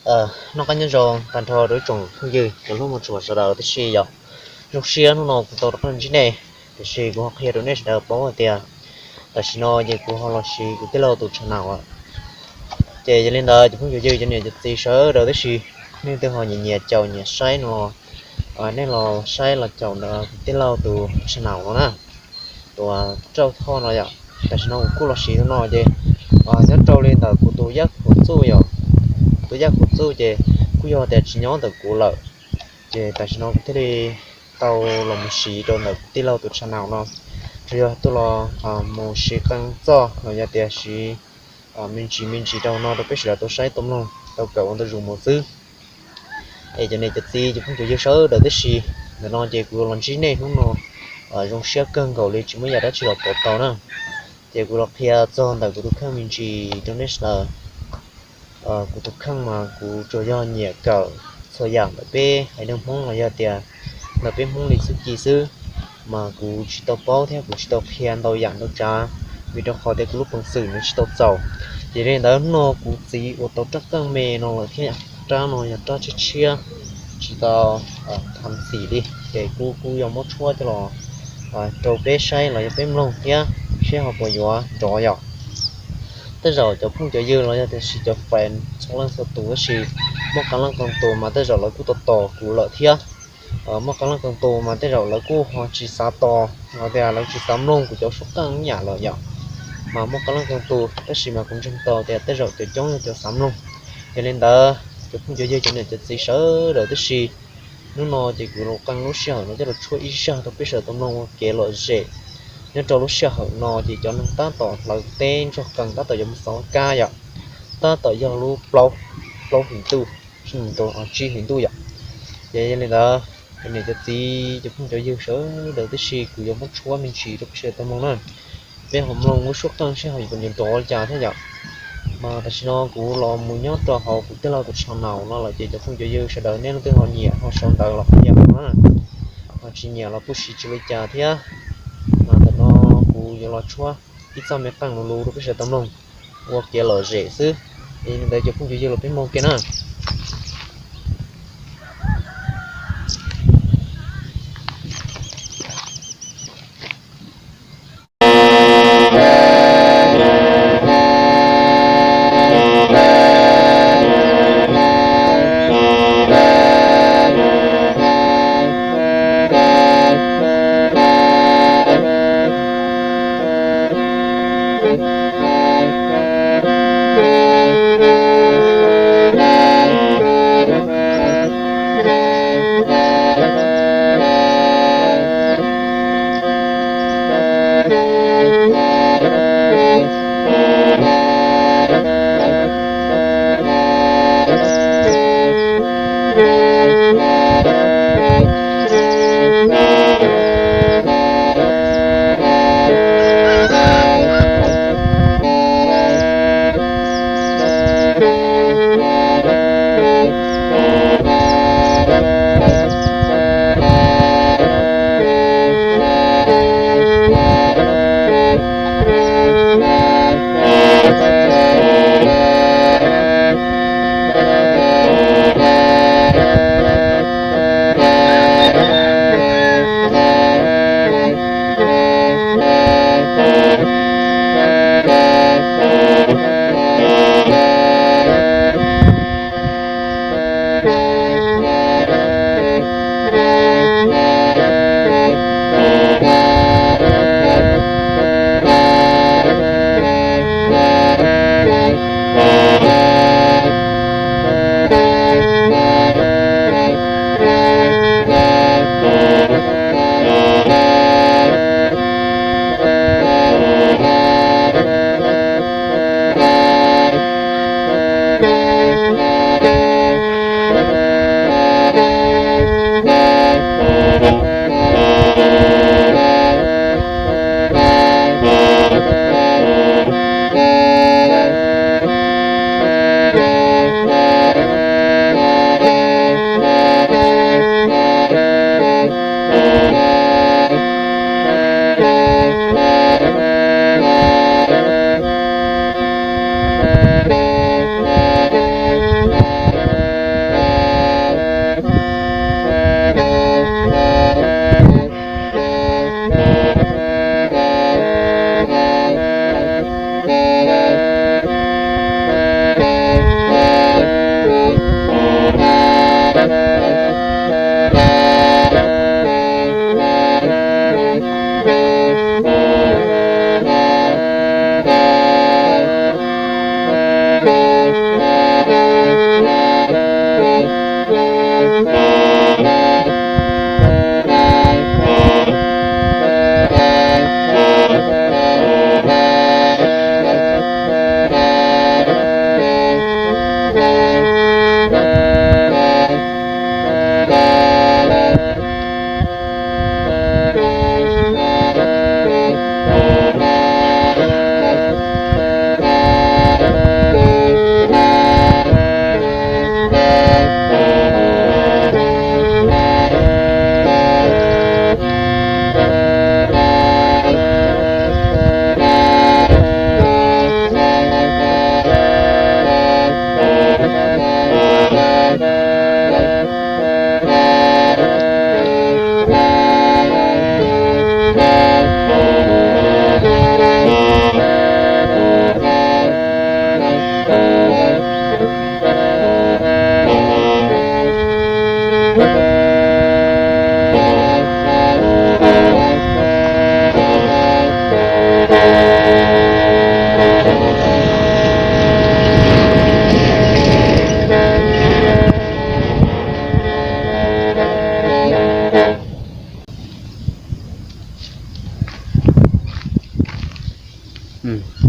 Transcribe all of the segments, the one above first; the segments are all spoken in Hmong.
Noj qab nyob zoo tag nrho rau ib tsoom phooj ywg cov hlub muaj tshua sawv daws tib si yom. Zoo siab hnub no kuv tau rov qab los ntsib nej, tiam sis kuv ho qhia rau nej sawv daws paub hais tias tam sim no ces kuv ho los siv kuv tij laug tus channel lawm. Ces yog li ntawd cov phooj cov ywg cov niam cov txiv sawv daws tib si, nej twb ho nyiam nyiam caum nyiam saib no, nej los saib los caum ntawm kuv tij laug tus channel no na, tus rauj thoj no yom. Tam sim no kuv kuj los siv tus no ces nyob rau li ntawm kuv tus yaj khuv txuj yom, tus yaj khuv txuj ces kuj yog tias tsis nyob ntawm kuv lawm, ces tam sim no kuv thiaj li tau los mus siv rau ntawm kuv tij laug tus channel no, tsuas yog tuaj los mus siv qee txoj los yog tias siv me ntsis me ntsis rau no rau peb sawv daws tau saib tau mloog tau kawm ua ntu zus mus xwb. Es cov niam cov txiv cov phooj cov ywg sawv daws tib si, ntawm no ces kuv los ntsib nej hnub no zoo siab kawg nkaus li tsis muaj yam dab tsi los pov tau na. Ces kuv los qhia txog ntawm kuv tus kheej me ntsis rau nej sawv daws. Kuv tus kheej mas kuv tsuas yog nyiam kawm txhua yam ntawm peb haiv neeg Hmoob los yog tias ntawm peb Hmoob li xwb ci xwb, mas kuv tsis tau paub thiab kuv tsis tau qhia ntau yam ntau tsav, vim rau qhov tias kuv lub peev xwm nws tsis tau txaus. Ces li ntawd no kuv txiv ua tau rab qeej me no lawm thiab, rab no yog rab tshiab tshiab, tsis tau tham xim li, ces kuv kuj yuav muab tshuab coj los rau peb saib los yog peb mloog thiab seb ho puas yuav nrov yom. Tej zaum cov phooj cov ywg los yog tiam sis cov fans txhua leej txhua tus tab sis muaj qee leej qee tus mas tej zaum lawv kuj tos tos kuv lawm thiab. Muaj qee leej qee tus mas tej zaum lawv kuj ho tsis xav tos, los tias lawv tsis xav mloog kuv cov suab qeej ib yam lawm yom. Mas muaj qee leej qee tus tab sis mas kuv ntseeg tau tias tej zaum cov coob yog cov xav mloog. Yog li ntawd cov phooj cov ywg cov niam cov txiv sawv daws tib si, hnub no ces kuv los qee lub sij hawm no coj los tshuab ib zaj rau peb sawv daws tau mloog ua kev lom zem. Nyob rau lub sij hawm no ces cov neeg tab tom hlawv teb ntsuag qees tab tom yuav mus xov kab yom, tab tom yog lub plaub hlis ntuj, rau tsib hlis ntuj yom. Ces yog li ntawd cov niam cov txiv cov phooj cov ywg sawv daws tib si kuv yuav muab tshuab me ntsis rau peb sawv daws tau mloog na. Peb ho mloog lub suab qeej seb ho yuav nrov li cas thiab yom. Mas tam sim no kuv los mus nyob rau hauv kuv tij laug tus channel no lawm ces cov phooj cov ywg sawv daws nej leej twg ho nyiam ho sau ntawv los qhia kuv na, ho tsis nyiam los kuj siv tsis li cas thiab. Mas ntawm no kuv yuav los tshuab ib txoj me qeej luv luv rau peb sawv daws tau mloog ua kev lom zem xwb. Es li ntawd cov phooj cov ywg los peb mloog kiag na.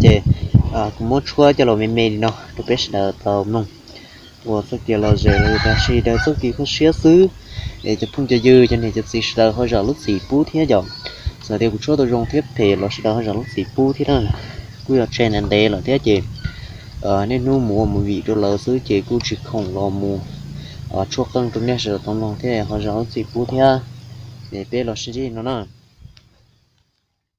Ces kuv muab tshuab coj los me me li no rau peb sawv daws tau mloog ua txoj kev lom zem los yog tias sawv daws txoj kev kho siab xwb. Es cov phooj cov ywg, cov niam cov txiv sawv daws ho zam lub txim pub thiab yom. Txawm tias kuv tshuab tau zoo thiab phem los sawv daws ho zam lub txim pub thiab na. Kuj yog tseg ntev ntev lawm thiab ces niaj hnub mus ua movie rau lawv xwb ces kuj tsis khoom los mus tshuab qeej rau nej sawv daws tau mloog thiab ho zam lub txim pub thiab. Es peb los sib ntsib no na.